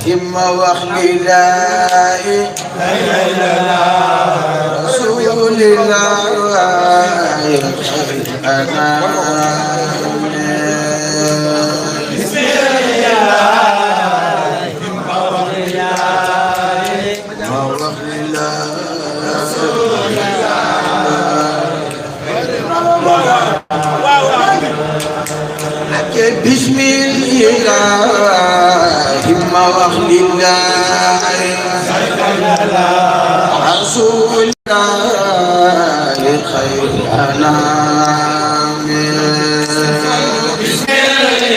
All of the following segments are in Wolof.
همة وخليلاء رسول الله أنا بسم الله همة وخليلاء رسول الله بسم الله همة وخليلاء رسول الله خير أنام بسم الله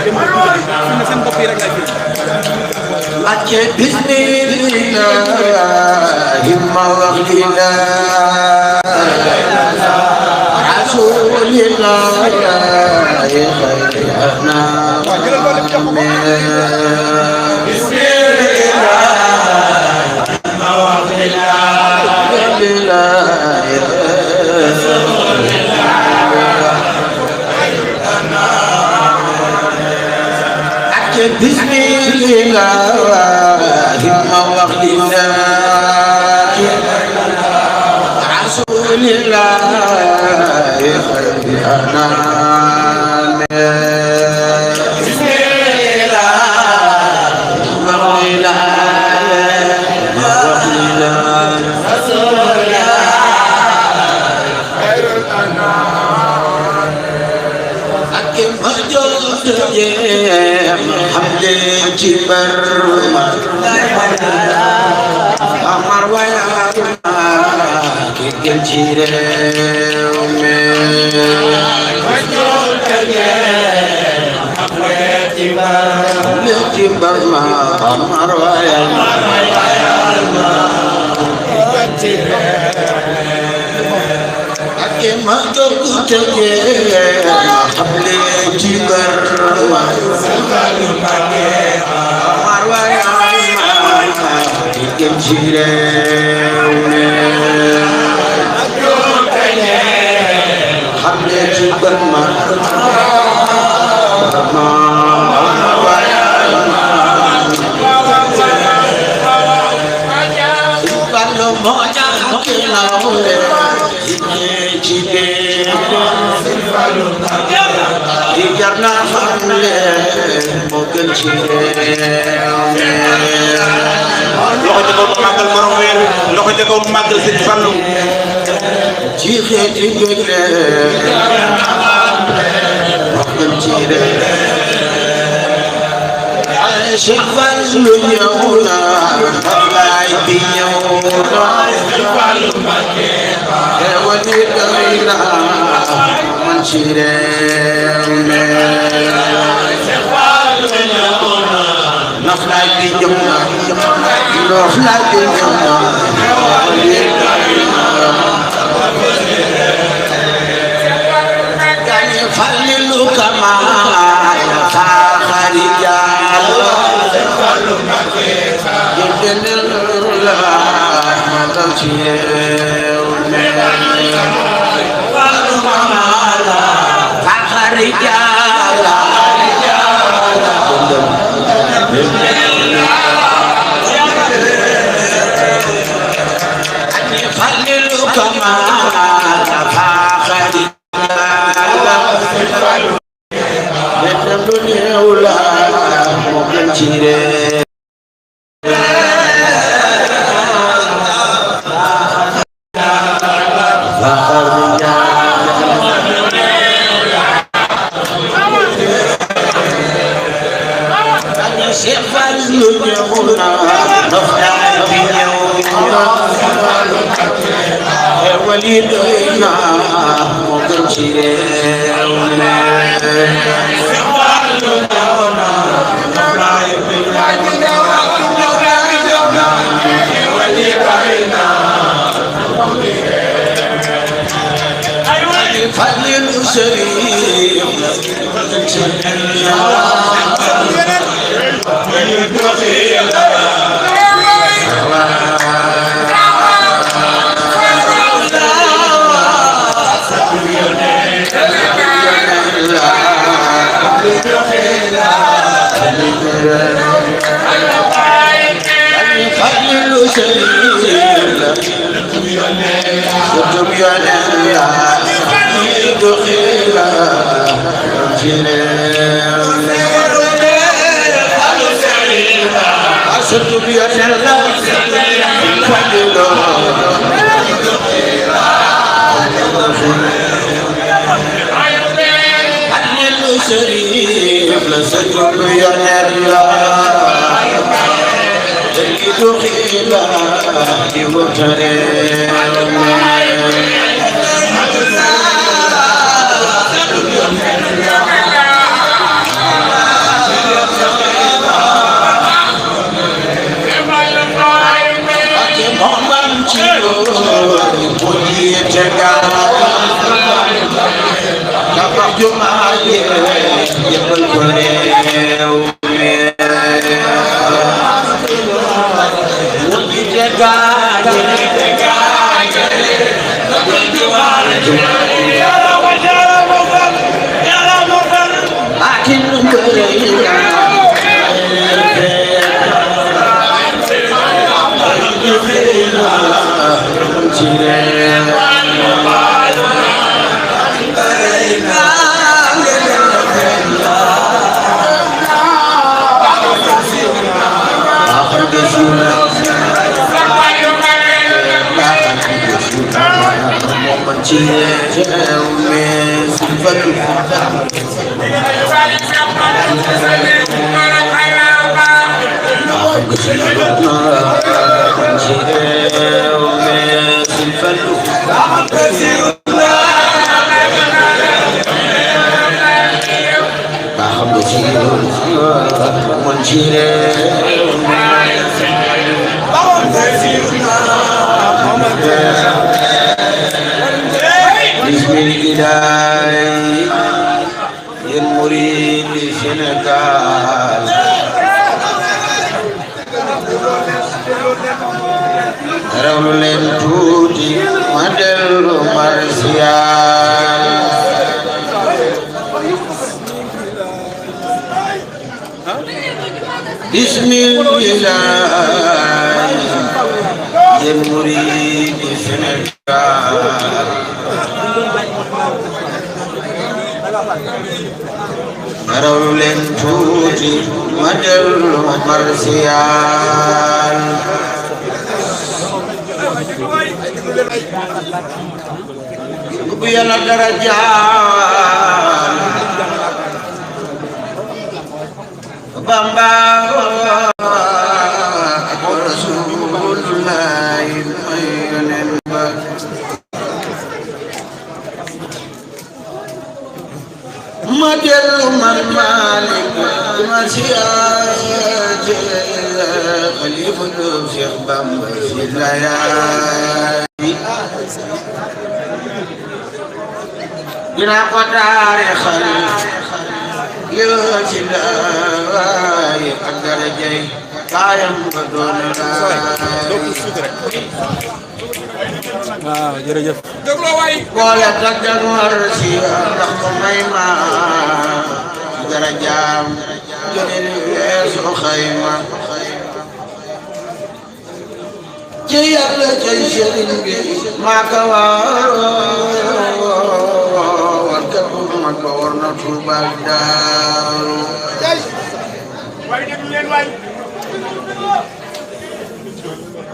همة بسم الله همة وخليلاء رسول الله خير أنام بسم الله همة وخليلاء رسول الله خير أنام بسم الله همة وخليلاء رسول الله خير أنام بسم الله وخليلاء رسول الله خير الأنام أكيم مجد حمد جبر أمر ويا كيل جيرم جبر ما أمر ويا أكيم مجد حمد جبر أمر ويا كيل جيرم حمد جبر ما Dijarna hamle mogen loxo ca kaw màggal borom weer loxo ca kaw màggal Sëñ Fallu ci xeeti jógle mogen Cheikh Fallu ñëw na Ablaay bi ñëw na wani doy na man ci réew mi Cheikh Fallu ñëw na noflaay bi ñëw na noflaay bi ñëw na wani doy na gani Fallilu Kamal faaxari Yàlla la magal ci réew mi faaxari Yàlla Fallilu Kamal faaxari Yàlla lu néew la moo gën ci réew وليدنا مقر شيرنا فضل شريف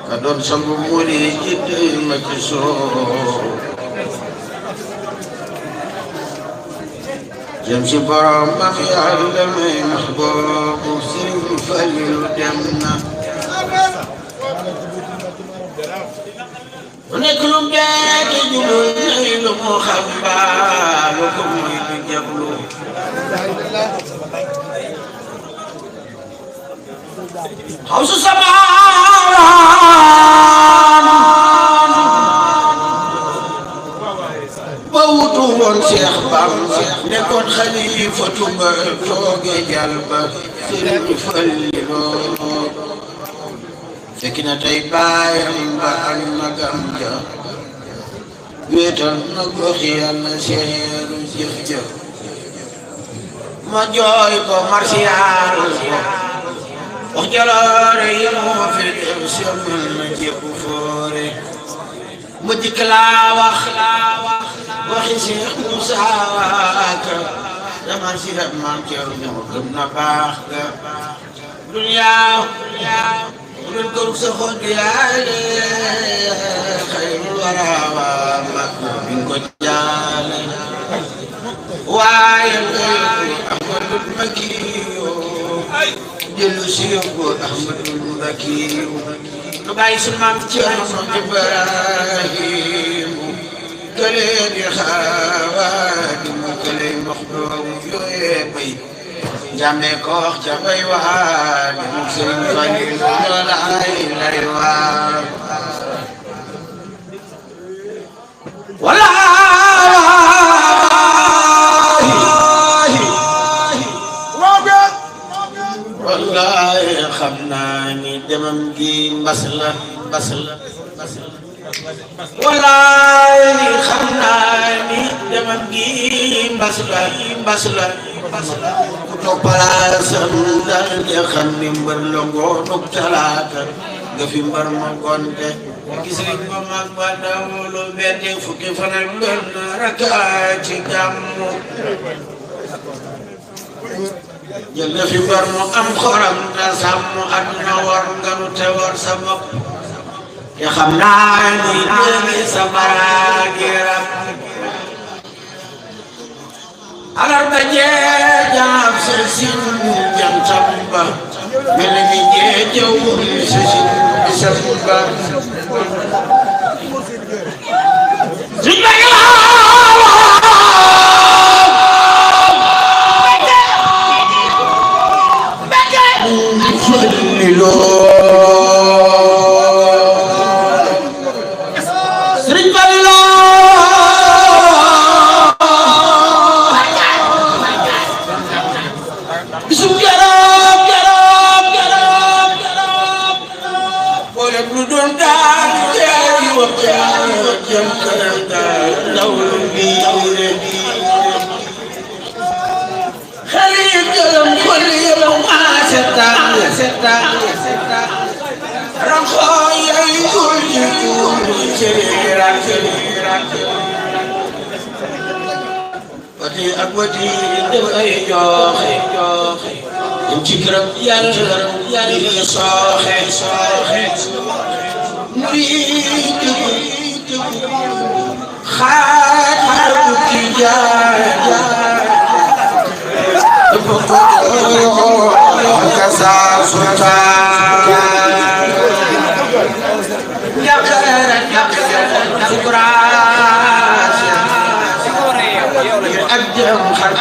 Kadon sambu muri jiddi majiso Jamsi baram bagi alamai mahbub Sirif falil demna Nekulum jadi julul Ilmu khamba Lukum itu jablu Hausu samaran Bawutu woon Cheikh Bamba nekkoon xalifatu ba tooge jalba Sëriñ Fallilu fekk na tey baayam ba ak magam ja wéetal na gox Yàlla seeru jëf jëf ma jooy ko marsiyaal ko wax jaloore yi moo fi def sëmal na jépp dikk laa wax waxi Cheikh Moussa Ka dama si rab maam Ceerno ñoo gëm na baax ga duniyaa dul ko sa xol yaale xayrul wara mag bin ko jaale waaye Ahmadul Makiyu jëlu si yóbbu Ahmadul Makiyu lu bàyyi su maam Ceerno Ibrahim kële di Xaadim kële Maxdoom yooye bay jàmme ko wax ca bay waa di mu Sëriñ Faliilu lay waa wallaahi xam naa ni demam gi mbas la wallaahi xam naa ni demam gi mbas la ku toog palaasam dal di xam ni mbër la ngoonub talaata nga fi mbar ma gonte gis nañ ko mag ba dawlu bette fukki fan ak benn raka ci jàmm jël nga fi mbar mu am xoram te sàmm àdduna war nga nu te war sa bopp te xam naa ni léegi sa baraagi rab alarba jee jaam sa sin jantam ba mel ni jee jawul sa sin sa ba wati ak wati def ay jooxe dem ci këram yàlla di sooxe muri xaatibu Tijaan kasa sultaan yaqara أجم خلق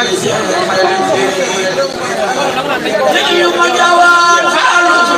يوم جوال فعلت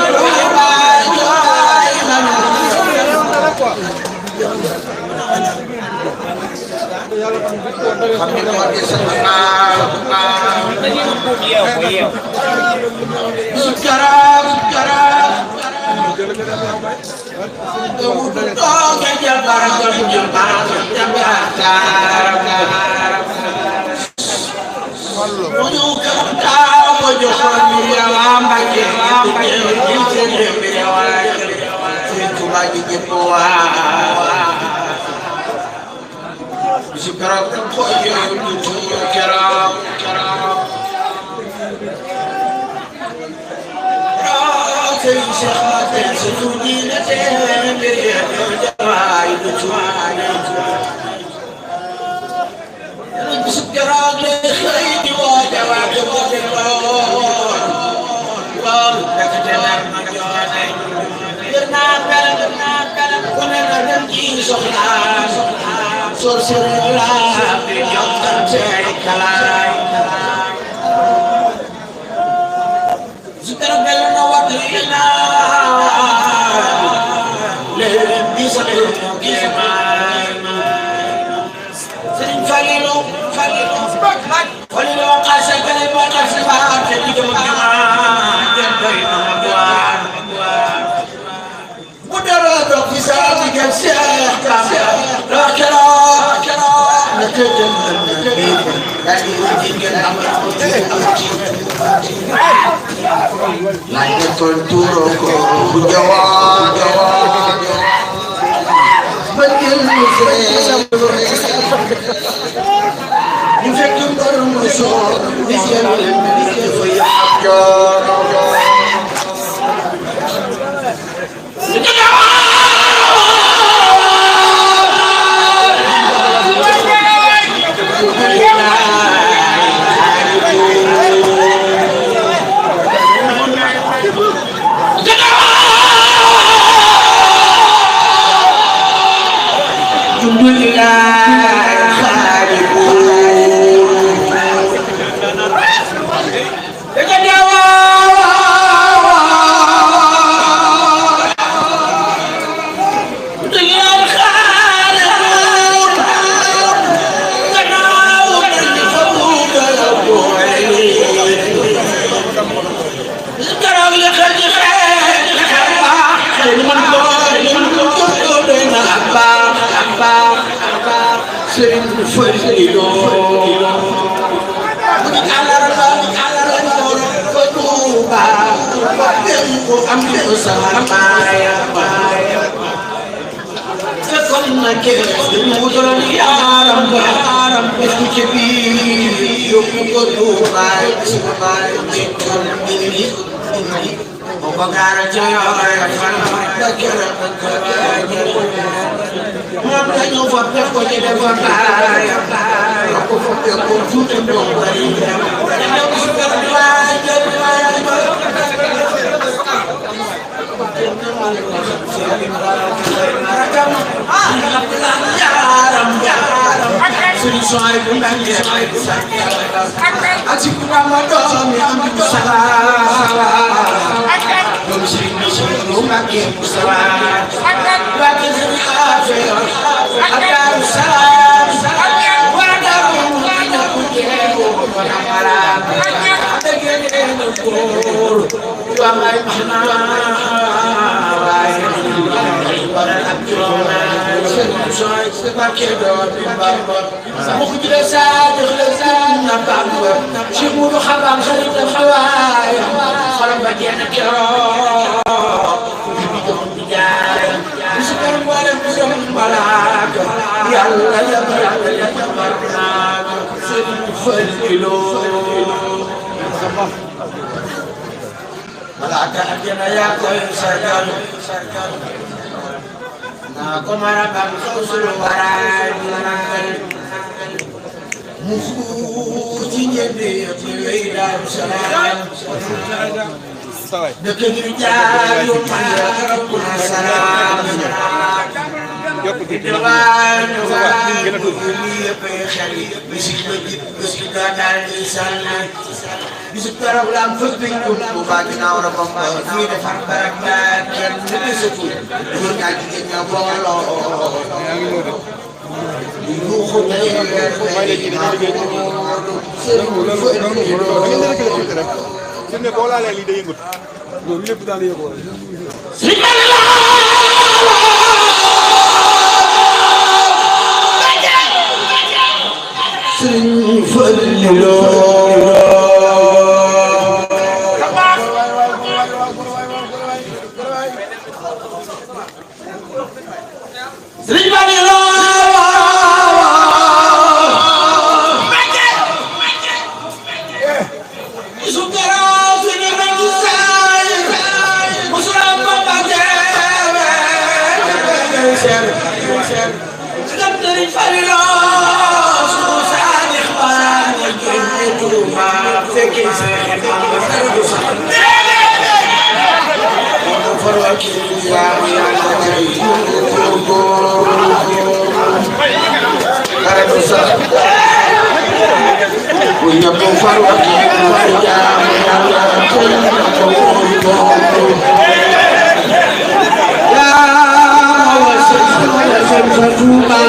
Tuba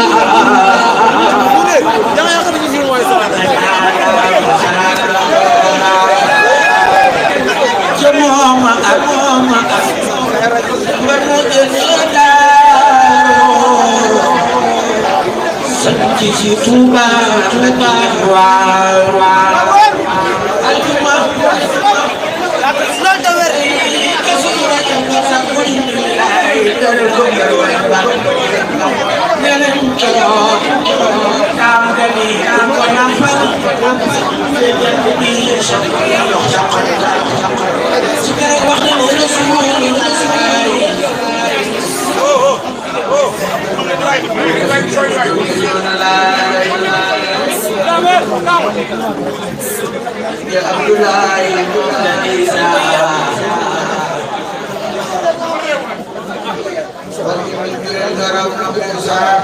Ya Abdullah Indonesia garam besar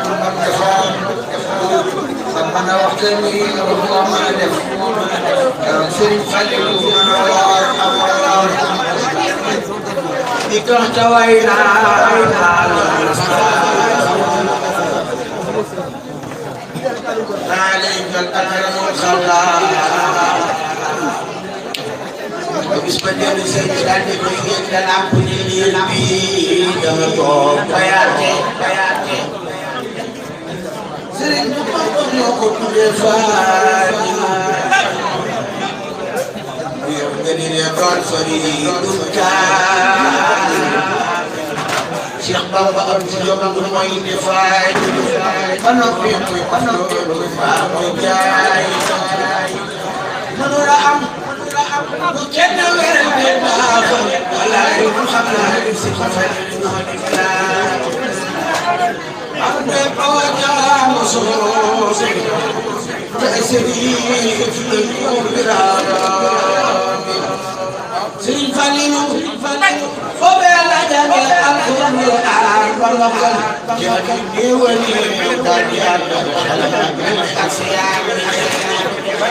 sampai waktu ini Allah mengadap Sering Falilu Ikhlas Jawaina Alaikal Akramul Khalaq Habis menjadi sejati beringin dan ampuni diri dengan bayarnya sering kupakun yokut defan yang menjadi rekod Faridunkan Syekh Bamba Abdi Jomang Rumai defan Panopi Pamujai Menura'am Kenna wera beba Walai Muhammad Sifat Ande pawaja musuh Ta'isiri Fidurira Sering Falilu Fobela Jami Al-Quran Walakal Jadi Dewani Dari Allah Asyam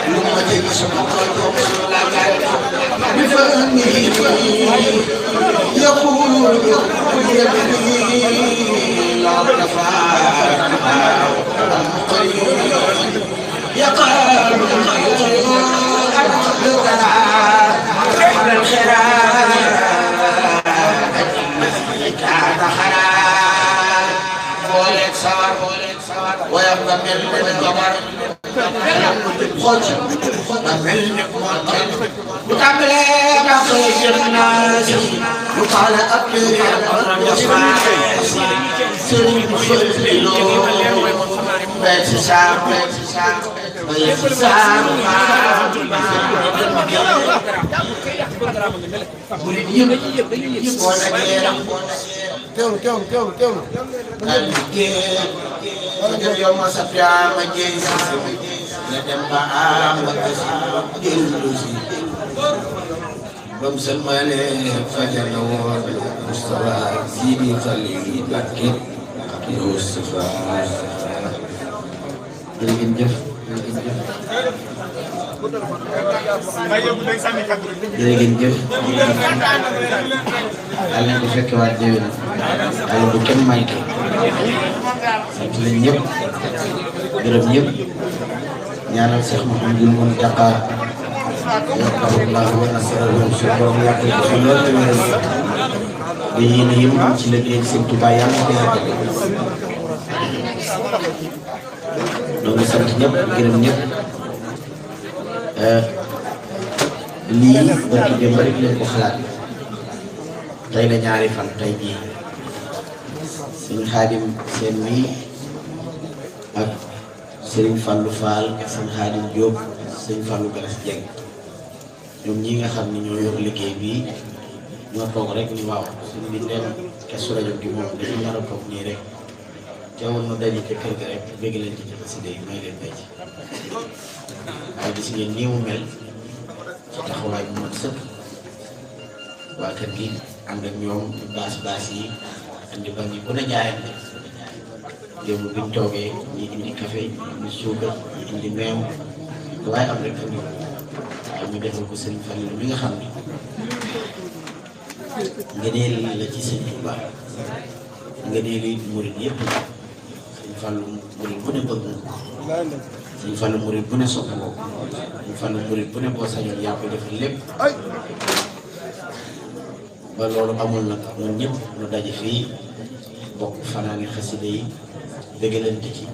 Lumma jadi semua Lakan Bifahmi Yaqul Yabni La tafa'al Yaqal ويضمن بالقمر خذ وملك معطل وتعمل بخير الناس وقال أبلغ يسمع سري مخلو بيت سام بيت سام Yo masapya majesi na dem ba am si bam salmane fajar na woon Mustafa Sidi Khalil Bakki Mustafa jërëjëf Yàlla ko fekk waat déwén Yàlla bu kenn manqué sant lañ ñëpp gërëm ñëpp ñaanal Cheikh Mouhamadoul Mountakha yaqahullahu wa nasarahu su borom yàgg ko fi lool te wéral ba yéene yi mu am ci liggéey Sëñ Tuubaa yàlla ko yàggale ñoo ngi sant ñëpp gërëm ñëpp lii barki démb rek leen ko xalaat tey la ñaari fan tey jii Sëñ Xaadim seen mii ak Sëriñ Fallou Fall ak Sëñ Xaadim Diop Sëñ Fallou Galas Dieng ñoom ñi nga xam ni ñoo yor liggéey bii ñoo toog rek ni waaw suñu bi dem Kazu Rajab gi moom dañu nar a toog nii rek teewul nu daje ca kër ga rek bëgg leen ci xasida yi may leen bay ci waaye gis ngeen nii mu mel ci taxawaay bu mat sëkk waa kër gi ànd ak ñoom baas yi andi ba ngi bu ne jaayante démb bi ñu toogee ñi indi café ñi indi suukar ñi indi meew waaye am rek andi waaye ñu defal ko Sëriñ Fallu mi nga xam ni ngëneel la ci Sëriñ Tuubaa ngëneel yi murid yëpp Sëriñ Fallu murid bu ne bëgg na Sëriñ Fallu murid bu ne sopp ko Sëriñ Fallu murid bu ne boo sañoon yaa koy defal lépp ba loolu amul nag ñun ñëpp ñu daje fii bokk fanaani xasida yi dëggalante ci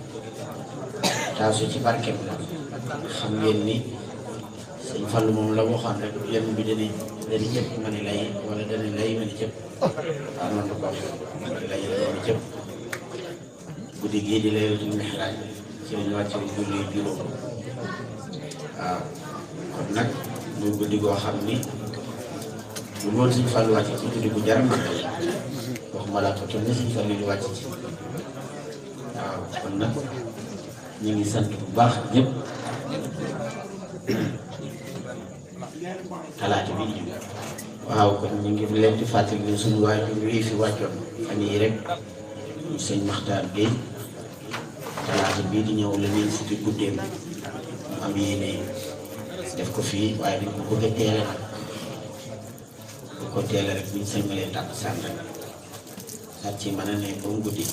taasu ci barkeem la xam ngeen ni Sëñ Fallu moom la waxoon rek yenn bi dana cëpp ma ni lay wala dana lay ma ni cëpp amoon na ko lay ma ni cëpp guddi gii di Laylatul Mi'raaj ci lañu wàcce julli juróom waaw kon nag muy guddi goo xam ni lu loolu Sëñ Fallu wàcce ci guddi gu jar a màggal waxuma laa ko toll ne Sëñ Fallu di wàcce ci waaw kon nag ñu ngi sant bu baax ñëpp talaata bi ñu waaw kon ñu ngi leen di fàttali ne suñu waajur yi fi wàccoon fan yii rek ñu Sëñ Maxtaar Gueye talaata bii di ñëw la ñuy fukki guddeem mu am yéene def ko fii waaye dañ ko bëgg a teele nag bu ko teele rek buñ sëlmalee tàkkusaan rek sax ci mën a ne ba mu guddi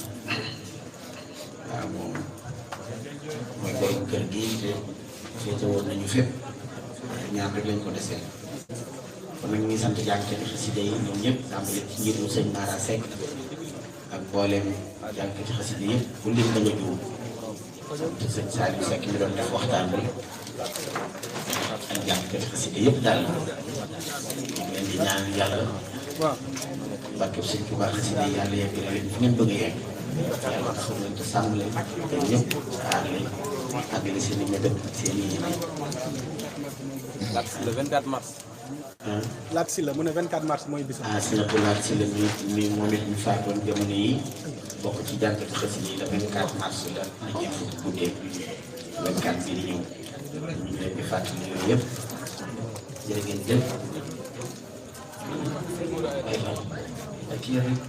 waaw moom mooy borom kër gi te féete woon nañu fépp ñaar rek lañ ko desee kon nag ñu ngi sant jànkati xasida yi ñoom ñëpp tàmbali ci njiitu sëñ Mara Seck ak mbooleem jànkati xasida yëpp bu lim da nga juum te sëñ Saliou Seck mi doon def waxtaan bi ak jànkati xasida yëpp daal ñu ngi leen di ñaan yàlla barkeb sëñ Tuubaa xasida yi yàlla yegg leen fu ngeen bëgg a yegg yàlla taxaw leen te sàmm leen te ñëpp aar leen àggale seen i mébét seen i yéene. Le 24 mars. Laat Sylla mu ne 24 mars mooy bisam. Sëñ Laat Sylla mi moom it ñu faatoon jamono yi bokk ci jànkati xasida yi le 24 mars la na ñëw fukki guddee 24 bi di ñëw ñu ngi leen di fàttali yooyu yëpp jërë ngeen jëf ay kii rek